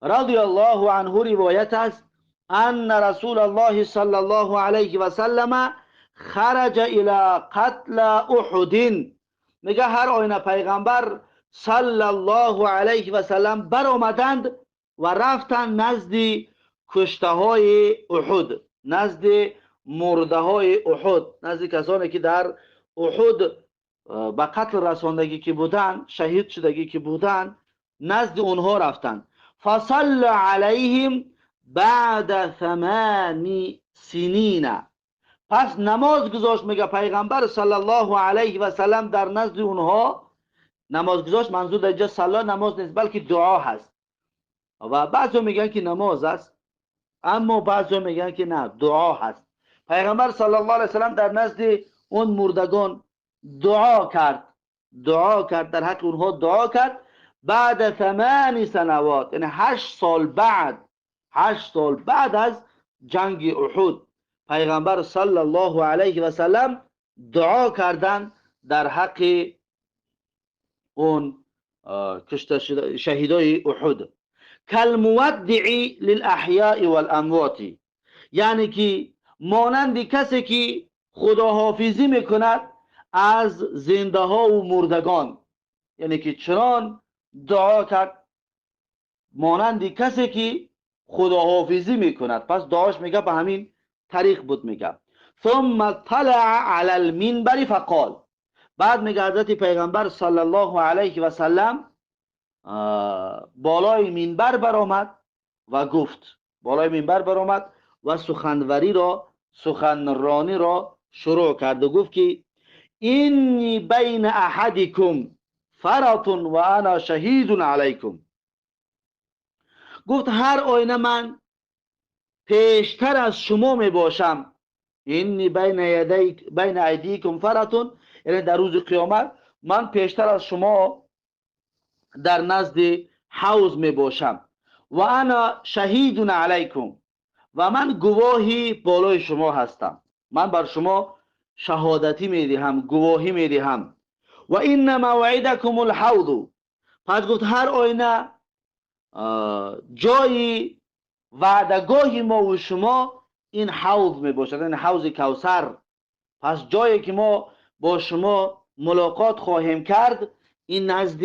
رضی الله عنه روایت است: ان رسول الله صلی الله علیه و سلم خرج الى قتلى احد. میگه هر آینه پیغمبر صلی الله علیه و سلم برآمدند و رفتند نزد کشته های احد، نزد مرده های احد، نزد کسانی که در احد به قتل رساندگی که بودن، شهید شدگی که بودن، نزد اونها رفتند. فصلى علیهم بعد 8 سنین. پس نماز گذاشت، میگه پیغمبر صلی الله علیه و سلم در نزد اونها نماز گذاشت. منظور در اینجا صلی نماز نیست، بلکه دعا هست و بعضی میگن که نماز است، اما بعضی میگن که نه، دعا هست. پیغمبر صلی الله علیه و سلم در نزد اون مردگان دعا کرد، دعا کرد، در حق اونها دعا کرد. بعد 8 سنوات، یعنی 8 سال بعد، 8 سال بعد از جنگ احد پیغمبر صلی الله علیه و سلم دعا کردن در حق اون کشته شهیدای احد. کالمودع للاحیاء والاموات، یعنی که مانند کسی که خداحافظی میکند از زنده ها و مردگان، یعنی که چنان دعا کرد مانند کسی که خداحافظی میکند. پس دعاش میگه به همین طریق بود. میگه ثم طلع علی المنبر فقال. بعد میگه حضرت پیغمبر صلی الله علیه و سلم بالای منبر برآمد و گفت، بالای منبر برآمد و سخنوری را، سخنرانی را شروع کرد و گفت که انی بین احدکم فرط و انا شهید علیکم. گفت هر آینه من پیشتر از شما می باشم. انی بین یدیک، بین ایدیکم فرط، یعنی در روز قیامت من پیشتر از شما در نزد حوض می باشم. و انا شهید علیکم، و من گواهی بالای شما هستم، من بر شما شهادتی میدهم، گواهی میدهم. و این موعدکم الحوض. پس گفت هر آینه جای وعدگاه ما و شما این حوض می باشد، این حوض کوثر. پس جایی که ما با شما ملاقات خواهیم کرد این نزد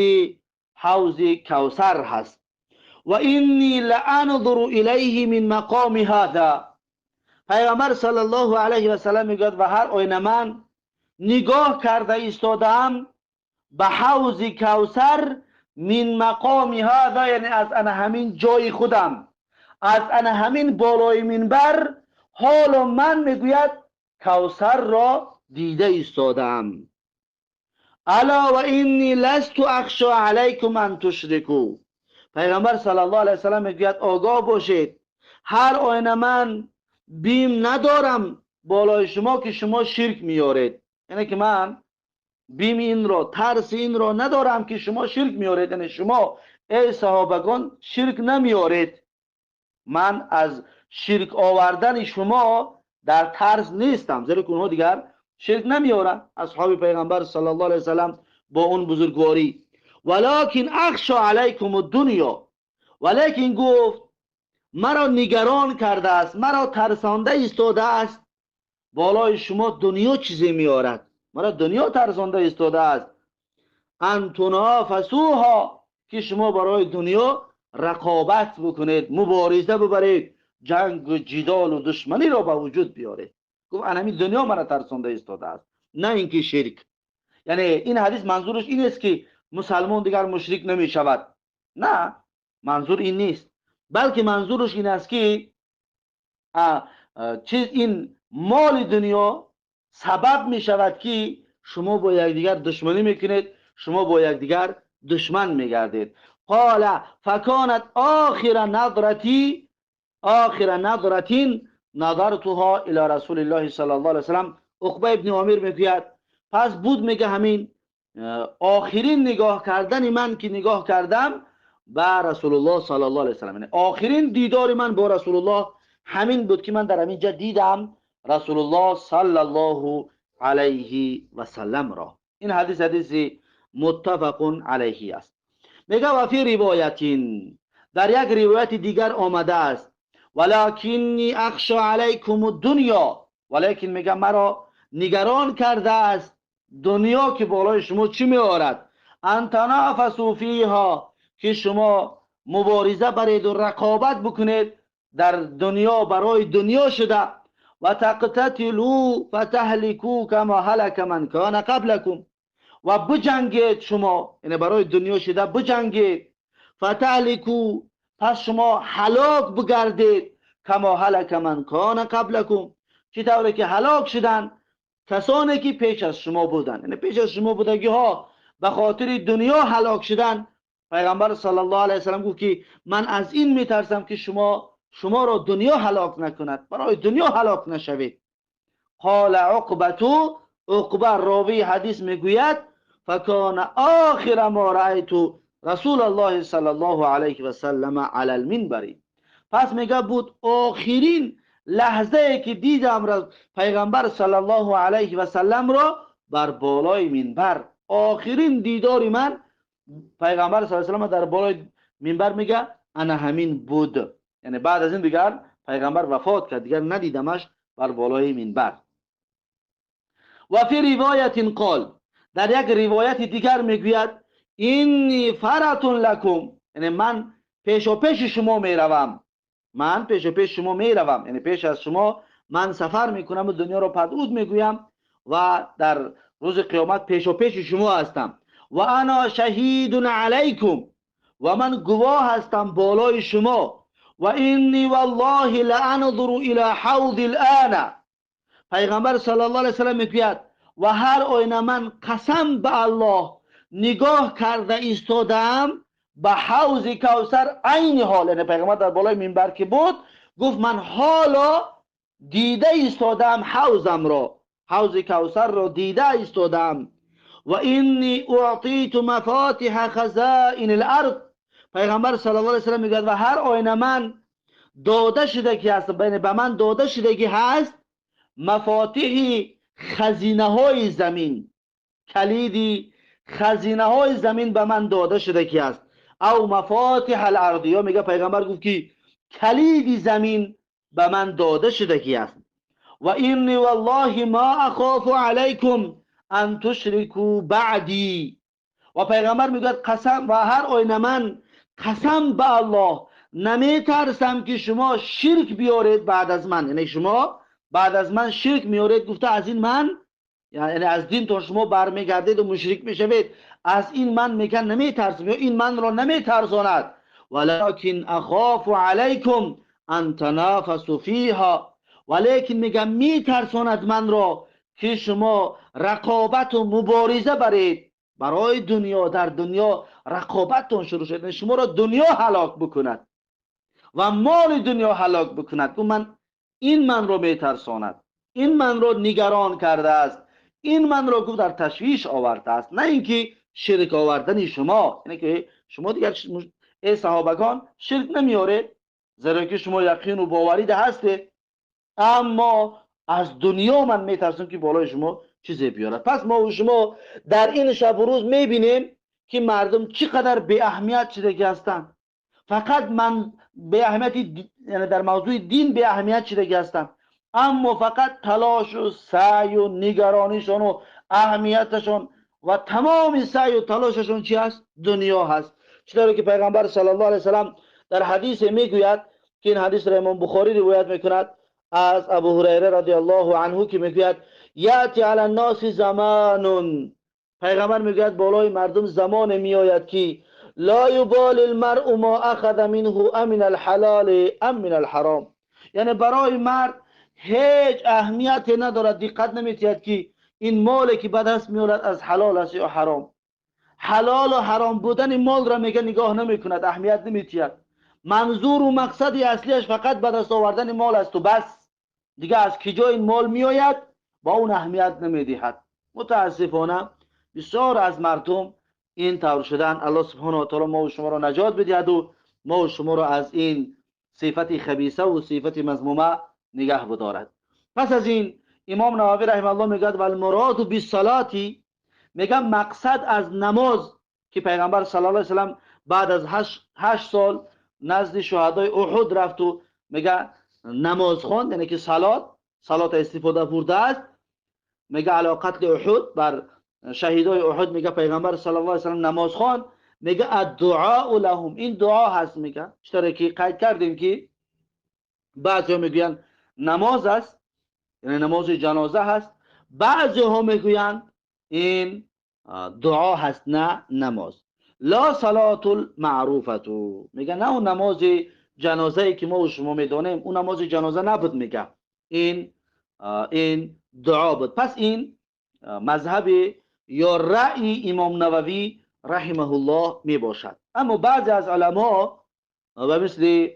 حوض کوثر هست. و اینی لانظر الیه من مقام هذا. پیغمبر صلی الله علیه و سلم میگوید و هر آینه من نگاه کرده ایستادم به حوض کوثر من مقام هذا، یعنی از انا همین جای خودم، از انا همین بالای منبر، حالا من میگوید کوثر را دیده ایستادم. الا و اینی لست اخشى علیکم ان تشرکوا. پیغمبر صلی الله علیه و سلم میگوید آگاه باشید، هر آینه من بیم ندارم بالای شما که شما شرک میارید، یعنی که من بیم این را، ترس این را ندارم که شما شرک میارید، یعنی شما ای صحابگان شرک نمیارید، من از شرک آوردن شما در ترس نیستم، زیرا که اونها دیگر شرک نمیارن، اصحاب پیغمبر صلی الله علیه و سلم با اون بزرگواری. ولکن اخشى علیکم الدنیا، ولیکن گفت مرا نگران کرده است، مرا ترسانده ایستاده است بالای شما دنیا چیزی میارد، مرا دنیا ترسانده ایستاده است. ان تنافسوها، که شما برای دنیا رقابت بکنید، مبارزه ببرید، جنگ و جدال و دشمنی را به وجود بیارید. گفت انمی دنیا مرا ترسانده ایستاده است، نه اینکه شرک. یعنی این حدیث منظورش این است که مسلمان دیگر مشرک نمی شود، نه، منظور این نیست، بلکه منظورش این است که چیز این مال دنیا سبب می شود که شما با یکدیگر دشمنی میکنید، شما با یکدیگر دشمن میگردید. قال فکانت آخر نظرتی، آخر نظرتین نظرتها الى رسول الله صلی الله علیه وسلم. عقبه ابن عامر میگوید پس بود میگه همین آخرین نگاه کردن من که نگاه کردم به رسول الله صلی الله علیه وسلم، یعنی آخرین دیدار من با رسول الله همین بود که من در همینجا دیدم رسول الله صلی الله علیه و سلم را. این حدیث حدیث متفق علیه است. میگه و فی روایتین، در یک روایت دیگر آمده است ولکنی اخشى علیکم الدنیا، ولیکن میگه مرا نگران کرده است دنیا که بالای شما چی میآورد، ان تنافسوا فیها، که شما مبارزه برید و رقابت بکنید در دنیا، برای دنیا شده، و تقتتلوا فتهلكوا کما هلك من کان قبلکم، و بجنگید شما، یعنی برای دنیا شده بجنگید، فتهلكوا، پس شما هلاک بگردید، کما هلك من کان قبلکم، چه طوری که هلاک شدن کسانی که پیش از شما بودن، یعنی پیش از شما بودگی ها به خاطر دنیا هلاک شدن. پیغمبر صلی الله علیه وسلم گفت که من از این میترسم که شما را دنیا هلاک نکند، برای دنیا هلاک نشوید. قال عقبه، عقبه راوی حدیث میگوید فکان آخر ما رأیت رسول الله صلی الله علیه و سلم علی المنبر. پس میگه بود آخرین لحظه که دیدم پیغمبر صلی الله علیه و سلم را بر بالای منبر، آخرین دیدار من پیغمبر صلی الله علیه و سلم در بالای منبر، میگه انا همین بود، یعنی بعد از این دیگر پیغمبر وفات کرد، دیگر ندیدمش بر بالای منبر. و فی روایت قال، در یک روایت دیگر میگوید اینی فرط لکم، یعنی من پیش و پیش شما میروم، من پیش و پیش شما میروم، یعنی پیش از شما من سفر میکنم و دنیا رو پدعود میگویم و در روز قیامت پیش و پیش شما هستم. و انا شهید علیکم، و من گواه هستم بالای شما. و اینی والله لانظر الى حوض الان. پیغمبر صلی الله علیه وسلم میگوید و هر آینه من قسم به الله نگاه کرده ایستادم به حوض کوثر عین حال، یعنی پیغمبر در بالای منبر که بود گفت من حالا دیده ایستادم حوضم را، حوض کوثر را دیده ایستادم. و اینی اعطیت مفاتیح خزائن الارض. پیغمبر صلی الله علیه وسلم میگوید و هر آینه من داده شده که هست، به من داده شده که هست مفاتیح خزینه های زمین، کلیدی خزینه های زمین به من داده شده کی است. او مفاتیح الارض، یا میگه پیغمبر گفت که کلیدی زمین به من داده شده کی است. و اینی والله ما اخاف علیکم ان تشرکوا بعدی. و پیغمبر میگه قسم و هر آینه من قسم به الله نمیترسم که شما شرک بیارید بعد از من، یعنی شما بعد از من شرک میارید. گفته از این من، یعنی از دین تا شما برمیگردید و مشرک میشوید، از این من میگن نمیترسم یا این من را نمیترساند. ولکن اخاف علیکم ان تنافسوا فیها، ولیکن میگم میترساند من را که شما رقابت و مبارزه برید برای دنیا، در دنیا رقابتتون شروع شد، شما را دنیا هلاک بکند و مال دنیا هلاک بکند. من این من را میترساند، این من را نگران کرده است، این من را گفت در تشویش آورده است، نه اینکه شرک آوردن شما، یعنی که شما دیگر ای صحابگان شرک نمیارید زیرا که شما یقین و باوری ده هستید، اما از دنیا من میترسم که بالای شما چیزی بیارد. پس ما و شما در این شب و روز میبینیم که مردم چقدر بی اهمیت شده هستند. فقط من بی اهمیتی، یعنی در موضوع دین بی اهمیت شده هستند، اما فقط تلاش و سعی و نگرانیشون و اهمیتشون و تمام سعی و تلاششون چی هست؟ دنیا هست. چطوری که پیغمبر صلی الله علیه وسلم در حدیث میگوید که این حدیث را امام بخاری روایت میکند از ابو هریره رضی الله عنه که میگوید یاتی علی الناس زمان، پیغمبر میگوید بالای مردم زمان میآید که لا یبالی المرء ما اخذ منه ام من الحلال ام من الحرام، یعنی برای مرد هیچ اهمیتی ندارد، دقت نمیتید که این مالی که به دست میآید از حلال است یا حرام. حلال و حرام بودن مال را میگه نگاه نمیکند، اهمیت نمیتید. منظور و مقصد اصلیش فقط به دست آوردن مال است و بس، دیگه از کجا این مال میآید با اون اهمیت نمیدهد. متاسفانه بسیار از مردم این طور شدن. الله سبحانه و تعالی ما و شما را نجات بدهد و ما و شما را از این صفت خبیثه و صفت مذمومه نگه بدارد. پس از این امام نووی رحمه الله میگه و المراد بالصلاه، میگه مقصد از نماز که پیغمبر صلی الله علیه و سلم بعد از 8 سال نزد شهدای احد رفت و میگه نماز خواند، یعنی که صلات استفاده برده است. میگه علی قتل احد، بر شهیدای احد میگه پیغمبر صلی الله علیه و سلم نماز خواند. میگه الدعاء لهم، این دعا هست. میگه چطوری که قید کردیم که بعضی میگوین نماز است، یعنی نماز جنازه هست، بعضی ها میگوین این دعا هست نه نماز. لا صلاه المعروفه، میگه نه اون نماز جنازه ای که ما و شما میدانیم اون نماز جنازه نبود، میگه این دعا بود. پس این مذهب یا رأی امام نووی رحمه الله می باشد. اما بعضی از علما و مثل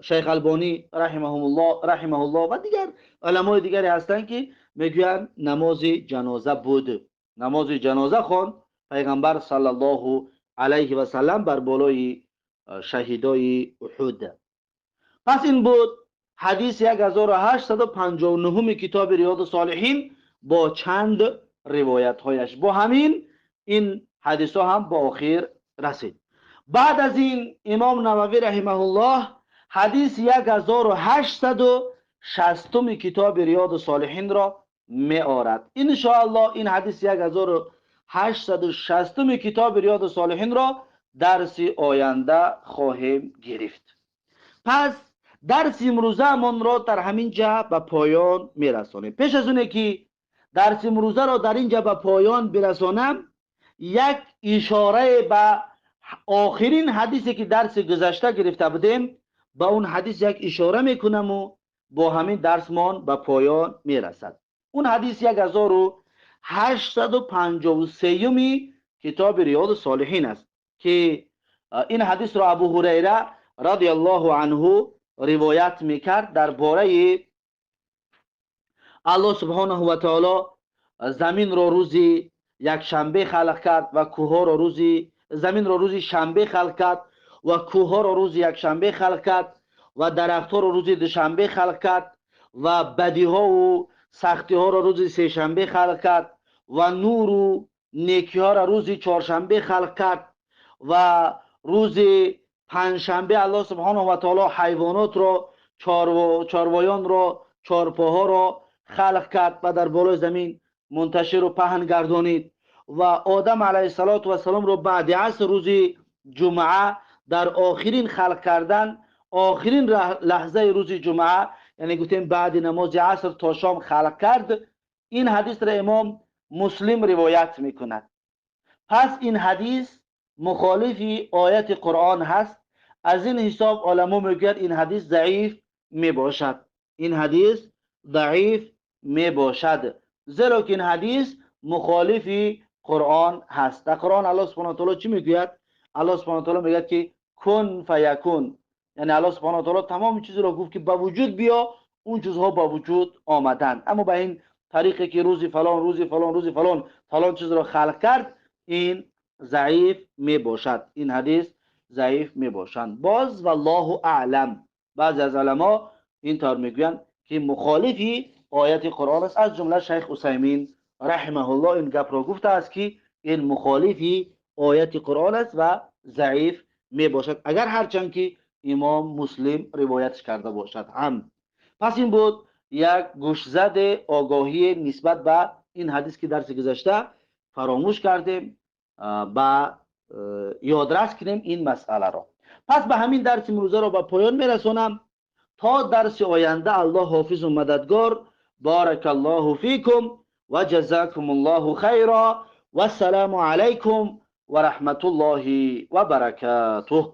شیخ البانی رحمه الله و دیگر علمای دیگری هستند که میگویند نماز جنازه بود، نماز جنازه خواند پیغمبر صلی الله علیه و سلم بر بالای شهیدای احد. پس این بود حدیث 1859 کتاب ریاض الصالحین با چند روایت هایش. با همین این حدیث ها هم با آخر رسید. بعد از این امام نووی رحمه الله حدیث 1860 کتاب ریاض الصالحین را می آورد. ان شاء الله این حدیث 1860 کتاب ریاض الصالحین را درس آینده خواهیم گرفت. پس درس امروزه من را در همین جا به پایان میرسانیم. پیش از اونه که درس امروزه را در اینجا به پایان برسانم، یک اشاره به آخرین حدیثی که درس گذشته گرفته بودیم با اون حدیث یک اشاره میکنم و با همین درسمان به پایان میرسد. اون حدیث 1853 کتاب ریاض الصالحین است که این حدیث را ابو هریره رضی الله عنه روایت میکرد درباره الله سبحانه و تعالی زمین را روزی یک شنبه خلق کرد و کوه را روزی زمین را روزی شنبه خلق کرد و کوه را روزی یک شنبه خلق کرد و درختها را روزی دوشنبه خلق کرد و بدیها و سختی ها را روز سه‌شنبه خلق کرد و نور و نیکی ها را روز چهارشنبه خلق کرد و روز پنجشنبه الله سبحانه و تعالی حیوانات را، چاروایان را، چارپاها را خلق کرد و در بالای زمین منتشر و پهن گردانید و آدم علیه السلام را بعد عصر روز جمعه در آخرین خلق کردن، آخرین لحظه روز جمعه، یعنی گفتیم بعد نماز عصر تا شام خلق کرد. این حدیث را امام مسلم روایت میکند. پس این حدیث مخالف آیت قرآن هست. از این حساب علما میگویند این حدیث ضعیف میباشد. این حدیث ضعیف میباشد، زیرا که این حدیث مخالف قرآن هست. در قرآن الله سبحانه و تعالی چی میگوید؟ الله سبحانه و تعالی میگوید که کن فیکون، یعنی الله سبحانه و تعالی تمام چیز را گفت که به وجود بیا، اون چیزها به وجود آمدند. اما به این طریقی که روزی فلان، روزی فلان، روزی فلان فلان چیز را خلق کرد، این ضعیف می باشد. این حدیث ضعیف می باشند. باز والله اعلم، بعضی از علما اینطور میگویند که مخالفی آیت قرآن است. از جمله شیخ عثیمین رحمه الله این گپ را گفته است که این مخالفی آیت قرآن است و ضعیف می باشد، اگر هرچند که امام مسلم روایتش کرده باشد هم. پس این بود یک گوشزد آگاهی نسبت به این حدیث که درس گذشته فراموش کردیم با یادرس کنیم این مسئله را. پس به همین درس امروزه را به پایان میرسانم. تا درس آینده الله حافظ و مددگار. بارک الله فیکم و جزاکم الله خیرا و السلام علیکم و رحمت الله و برکاته.